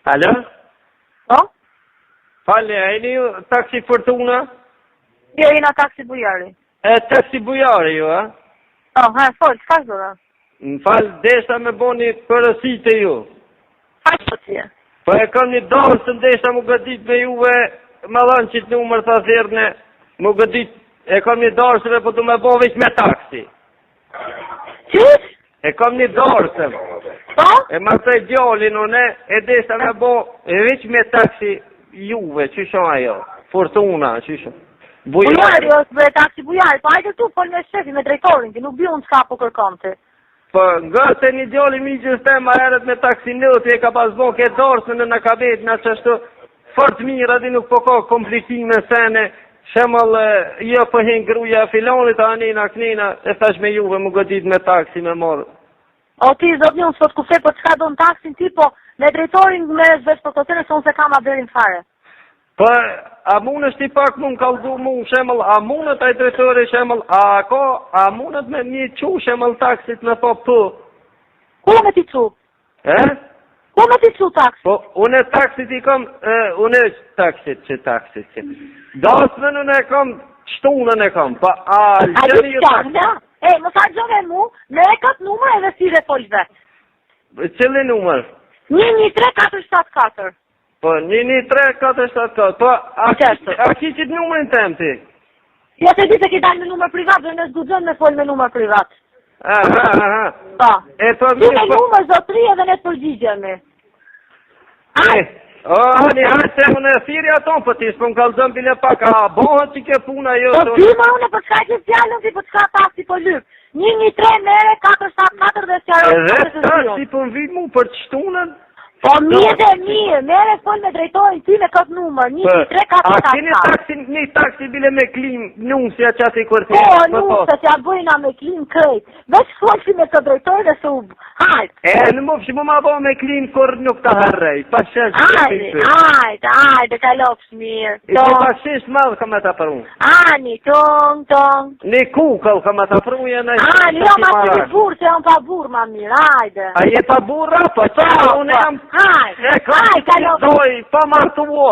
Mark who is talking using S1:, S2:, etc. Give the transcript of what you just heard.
S1: Alo?
S2: Po?
S1: Falni, a jeni ju taksi Fortuna?
S2: Jo, jena taksi Bujari.
S1: E, taksi Bujari ju, a?
S2: Po, ha, fol, çka do?
S1: Më fal, deshta me bo një porosi te ju.
S2: Ha, po ti.
S1: Po e kam një darsëm deshta mu godit me juve, më dhanë qit numër tha thirrne, mu godit, e kam një darsëm e po du me bo veç me taksi.
S2: Qysh?
S1: E kam një darsëm.
S2: Po?
S1: E martoj djalin unë, e deshta me bo, e veç me taksi juve, qysh o ajo? Fortuna, qysh o?
S2: Bujari është dhe taksi Bujari, po hajde tu fol me shefin, me drejtorin, ti nuk di unë çka po kërkon ti.
S1: Po, ngase një djali miqës tem ma herët me taksi Noti e ka pas bo këtë darsën në në kabet në qashtu fort mirë, adi nuk po ka komplikime sene, shembull, jo po hin gruja e filonit, ani na knina, e thash me juve mu godit me taksi me marrë.
S2: O ti, zotni, unë s'po të kuptoj, po çka don taksin ti, po me drejtorin merresh vesh për këtë se unë s'e kam haberin fare.
S1: Po, a mundesh ti pak mu më kallzu mu shembull, a mundet ai drejtori shembull, a ka, a mundet me m'i çu shembull taksit me po po?
S2: Ku me t'i çu?
S1: E?
S2: Ku me t'i çu taksit?
S1: Po, unë taksit i kam, e, unë taksit që taksit që. Dasmën unë e kam, shtunën e kam, pa, a,
S2: A di çka, na? E, mos harxho me mu, merre këtë numër edhe thirre fol vet.
S1: Cili numër?
S2: 1 1 3 4 7 4.
S1: Po, 1, 1, 3, 4, 7, 4. Po, a, a ki qit numrin tem ti?
S2: Jo, s'e di se ki dalë me numër privat dhe ne s'guxojmë me fol me numër privat.
S1: Aha, aha.
S2: Po.
S1: E, po,
S2: Ti me po- numër, zotri edhe ne të përgjigjemi.
S1: E, o, hani, hani, se unë e thirri aton, po ti s'po më kallzon bile pak, a bohet qikjo puna, jo?
S2: Po, ti më unë për çka ke fjalën ti, për çka taksi po lyp. 1, 1, 3, merre, 4, 7, 4 dhe sqaron.
S1: Edhe taksi po më vjen mu për të shtunën,
S2: Po mirë dhe mirë, merre fol me drejtorin ti me këtë numër, 1, 3, 4, 7,
S1: A keni taksi, një taksi bile me klim, nusja që aty kur
S2: Po, po, po. nusja që ja bëjna me klim krejt, veç fol si me të drejtorin e se u... Hajt!
S1: E, në më fshë, më ma bo me klim kur nuk ta harrej, pa shesh...
S2: Hajt, hajt, hajt, e kalofsh mirë.
S1: E po pa shesh madh kam ata pru.
S2: Ani, tong, tong.
S1: Një kukëll kam ata pru janë...
S2: Ani, jo, ma të një burrë, se jam pa burrë, ma mirë, hajde.
S1: A je pa burra, po që po, unë
S2: po.
S1: jam...
S2: Hajde, hajde,
S1: kalofsh. Doj, pa martua.